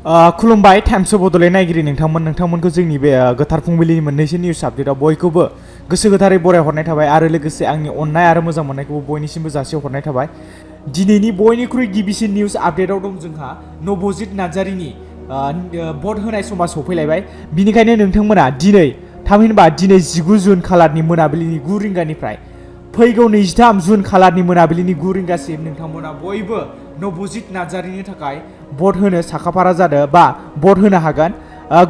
खुलुमबाय times of Bodoland नायगिरि नोंथांमोनखौ जोंनि बे गोथार फुंबिलिनि मोननैसो निउस आपडेटआव बयखौबो गोसो गोथारै बरायहरनाय थाबाय आरो लोगोसे आंनि अननाय आरो मोजां मोननायखौबो बयनिसिमबो जासिहरनाय थाबाय। दिनैनि बयनिख्रुइ गिबिसिन निउस आपडेटआव दं जोंहा नबजित नार्जारिनि भट होनाय समा सफैलायबाय। बिनिखायनो नोंथांमोना दिनै थामहिनबा दिनै 19 जुन खालारनि मोनाबिलिनि 9 रिंगानिफ्राय फैगौ 23 जुन खालारनि मोनाबिलिनि 9 रिंगासिम नोंथांमोना बयबो नबजित नार्जारिनि थाखाय भट होनो साखाफारा जादों बा भट होनो हागोन।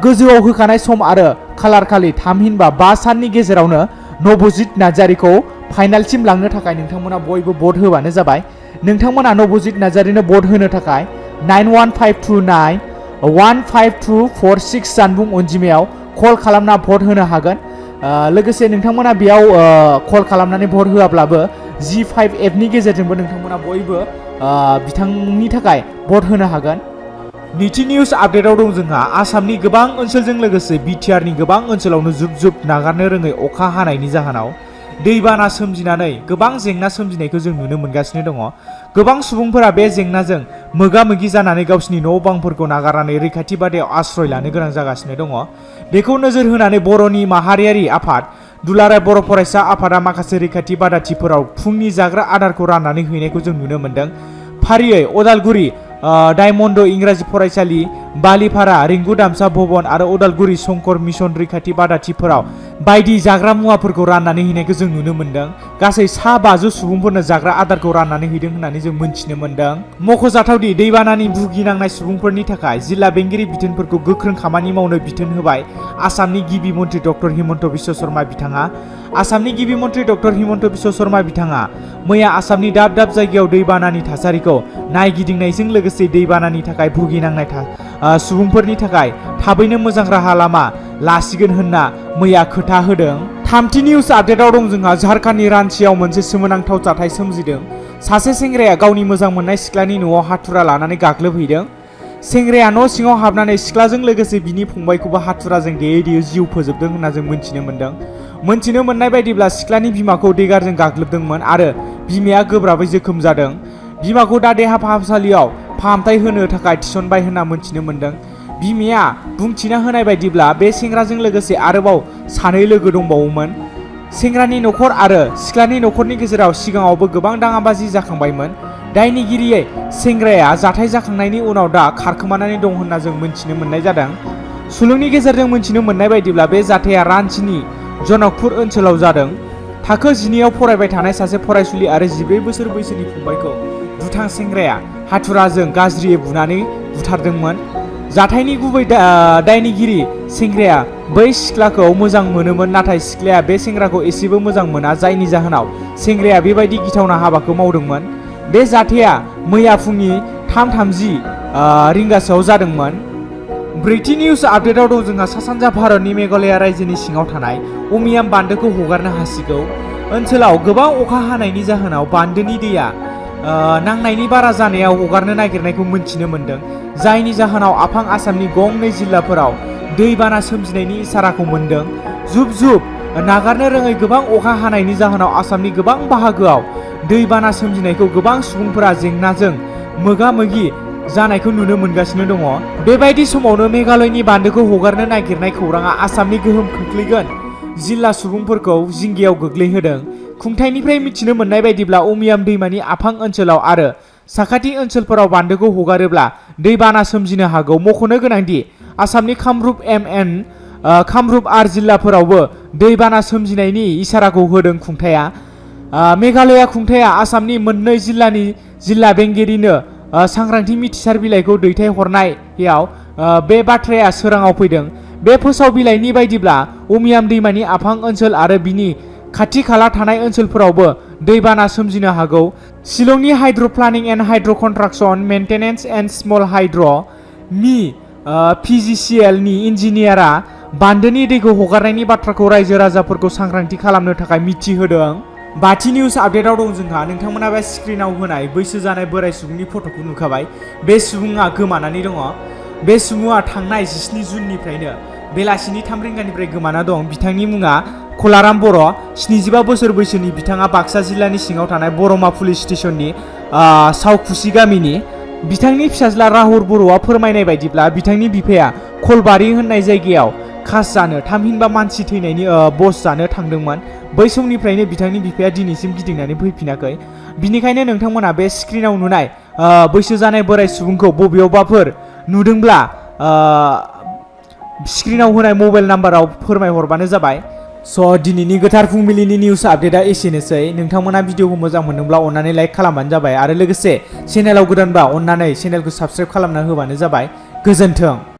गोजौआव होखानाय सम आरो खालार खालि थामहिनबा 5 साननि गेजेरावनो नबजित नार्जारिखौ फाइनालसिम लांनो थाखाय नोंथांमोना बयबो भट होबानो जाबाय। नोंथांमोना नबजित नार्जारिनो भट होनो थाखाय 9152915246 जानबुं अनजिमायाव कल खालामना भट होनो हागोन। लोगोसे नोंथांमोना बेयाव कल खालामनानै भट होआब्लाबो G5 एपनि गेजेरजोंबो नोंथांमोना बयबो बिथांनि थाखाय भट होनो हागोन। नैथि निउस आपडेटआव दं जोंहा आसामनि गोबां ओनसोलजों लोगोसे बिटिआरनि गोबां ओनसोलावनो जुब जुब नागारनो रोङै अखा हानायनि जाहोनाव दैबाना सोमजिनानै गोबां जेंना सोमजिनायखौ जों नुनो मोनगासिनो दङ। गोबां सुबुंफोरा बे जेंनाजों मोगा मोगि जानानै गावसिनि न' बांफोरखौ नागारनानै रैखाथि बादायाव आश्रय लानो गोनां जागासिनो दङ। बेखौ नोजोर होनानै बर'नि माहारियारि आफाद दुलाराय बर' फरायसा आफादा माखासे रैखाथि बादाथिफोराव फुंनि जाग्रा आदारखौ राननानै हैनायखौ जों नुनो मोन्दों। फारियै अदालगुरि डायमन्ड इंराजि फरायसालि, बालिपारा रिंगु दामसा भवन आरो अदालगुरि शंकर मिशन रैखाथि बादाथिफोराव बायदि जाग्रा मुवाफोरखौ राननानै हैनायखौ जों नुनो मोन्दों। गासै 500 सुबुंफोरनो जाग्रा आदारखौ राननानै हैदों होननानै जों मोनथिनो मोन्दों। मख'जाथावदि दैबानानि भुगिनांनाय सुबुंफोरनि थाखाय जिल्ला बेंगिरि बिथोनफोरखौ गोख्रों खामानि मावनो बिथोन होबाय आसामनि गिबि मन्त्रि डक्टर हिमन्त बिश्व शर्मा बिथाङा। आसामनि गिबि मन्त्रि डक्टर हिमन्त बिश्व शर्मा बिथाङा मैया आसामनि दाब दाब जायगायाव दैबानानि थासारिखौ नायगिदिंनायजों लोगोसे दैबानानि थाखाय भुगिनांनाय सुबुंफोरनि थाखाय थाबैनो मोजां राहा लामा लासिगोन होनना मैया खोथा होदों। थामथि निउस आपडेटआव दं जोंहा झारखन्डनि रांचियाव मोनसे सोमोनांथाव जाथाय सोमजिदों। सासे सेंग्राया गावनि मोजां मोननाय सिख्लानि न'आव हाथुरा लानानै गाग्लोबहैदों। सेंग्राया न' सिङाव हाबनानै सिख्लाजों लोगोसे बिनि फंबायखौबो हाथुराजों देयै देयै जिउ फोजोबदों होनना जों मोनथिनो मोन्दों। मोनथिनो मोननाय बायदिब्ला सिख्लानि बिमाखौ देगारजों गाग्लोबदोंमोन आरो बिमाया गोब्राबै जोखोम जादों। बिमाखौ दा देहा फाहामसालियाव फाहामथाय होनो थाखाय थिसनबाय होनना मोनथिनो मोन्दों। बिमाया बुंथिना होनाय बायदिब्ला बे सेंग्राजों लोगोसे आरोबाव 2 लोगो दंबावोमोन। सेंग्रानि न'खर आरो सिख्लानि न'खरनि गेजेराव सिगाङावबो गोबां दाङाबाजि जाखांबायमोन। दायनिगिरियै सेंग्राया जाथाय जाखांनायनि उनाव दा खारखोमानानै दं होनना जों मोनथिनो मोननाय जादों। सुलुंनि गेजेरजों मोनथिनो मोननाय बायदिब्ला बे जाथाया रांचिनि जनकपुर ओनसोलाव जादों। थाखो 12आव फरायबाय थानाय सासे फरायसुलि आरो 14 बोसोर बैसोनि फंबायखौ दुथां सेंग्राया हाथुराजों गाज्रियै बुनानै बुथारदोंमोन। जाथायनि गुबै दायनिगिरि सेंग्राया बै सिख्लाखौ मोजां मोनोमोन, नाथाय सिख्लाया बे सेंग्राखौ एसेबो मोजां मोना, जायनि जाहोनाव सेंग्राया बेबायदि गिथावना हाबाखौ मावदोंमोन। बे जाथाया मैया फुंनि 3:30 रिंगासोआव जादोंमोन। ब्रैथि निउस आपडेटआव दं जोंहा सा सानजा भारतनि मेघालया रायजोनि सिङाव थानाय उमियाम बान्दोखौ हगारनो हासिगौ। ओनसोलाव गोबां अखा हानायनि जाहोनाव बान्दोनि दैया नांनायनि बारा जानायाव हगारनो नागिरनायखौ मोनथिनो मोन्दों, जायनि जाहोनाव आफां आसामनि गंनै जिल्लाफोराव दैबाना सोमजिनायनि इसाराखौ मोन्दों। जुब जुब नागारनो रोङै गोबां अखा हानायनि जाहोनाव आसामनि गोबां बाहागोआव दैबाना सोमजिनायखौ गोबां सुबुंफोरा जेंनाजों मोगा मोगि जानायखौ नुनो मोनगासिनो दङ। बेबायदि समावनो मेघालयनि बान्दोखौ हगारनो नागिरनाय खौराङा आसामनि गोहोम खोख्लैगोन जिल्ला सुबुंफोरखौ जिंगायाव गोग्लैहोदों। खुंथायनिफ्राय मिथिनो मोननाय बायदिब्ला उमियाम दैमानि आफां ओनसोलाव आरो साखाथि ओनसोलफोराव बान्दोखौ हगारोब्ला दैबाना सोमजिनो हागौ। मख'नो गोनांदि आसामनि कामरुप आर जिल्लाफोरावबो दैबाना सोमजिनायनि इसाराखौ होदों खुंथाया। मेघालया खुंथाया आसामनि मोननै जिल्लानि जिल्ला बेंगिरिनो सांग्रांथि मिथिसार बिलाइखौ दैथायहरनायाव बे बाथ्राया सोराङाव फैदों। बे फोसाव बिलाइनि बायदिब्ला उमियाम दैमानि आफां ओनसोल आरो बिनि खाथि खाला थानाय ओनसोलफोरावबो दैबाना सोमजिनो हागौ। शिलंनि hydro planning and hydro construction maintenance and small hydro PGCL नि इन्जिनियारा बान्दोनि दैखौ हगारनायनि बाथ्राखौ रायजो राजाफोरखौ सांग्रांथि खालामनो थाखाय मिथिहोदों। बाथि निउस आपडेटआव दं जोंहा नोंथांमोना बे स्क्रिनाव होनाय बैसो जानाय बोराय सुबुंनि फट'खौ नुखाबाय। बे सुबुङा गोमानानै दङ। बे सुबुङा थांनाय 17 जुननिफ्रायनो बेलासिनि 3 रिंगानिफ्राय गोमाना दं। बिथांनि मुङा कलाराम बर', 75 बोसोर बैसोनि। बिथाङा बाक्सा जिल्लानि सिङाव थानाय बर'मा पुलिस स्टेशननि सावखुसि गामिनि। बिथांनि फिसाज्ला राहुल बर'आ फोरमायनाय बायदिब्ला बिथांनि बिफाया खलबारि होननाय जायगायाव खास जानो थामहिनबा मानसि थैनायनि बस जानो थांदोंमोन। बै समनिफ्रायनो बिथांनि बिफाया दिनैसिम गिदिंनानै फैफिनाखै। बिनिखायनो नोंथांमोना बे स्क्रिनाव नुनाय बैसो जानाय बोराय सुबुंखौ बबेयावबाफोर नुदोंब्ला स्क्रिनाव होनाय मबाइल नाम्बाराव फोरमायहरबानो जाबाय। स' दिनैनि गोथार फुंबिलिनि निउस आपडेटआ एसेनोसै। नोंथांमोना भिडिअखौ मोजां मोनदोंब्ला अननानै लाइक खालामबानो जाबाय आरो लोगोसे चेनेलाव गोदानबा अननानै चेनेलखौ साबस्क्राइब खालामना होबानो जाबाय। गोजोन्थों।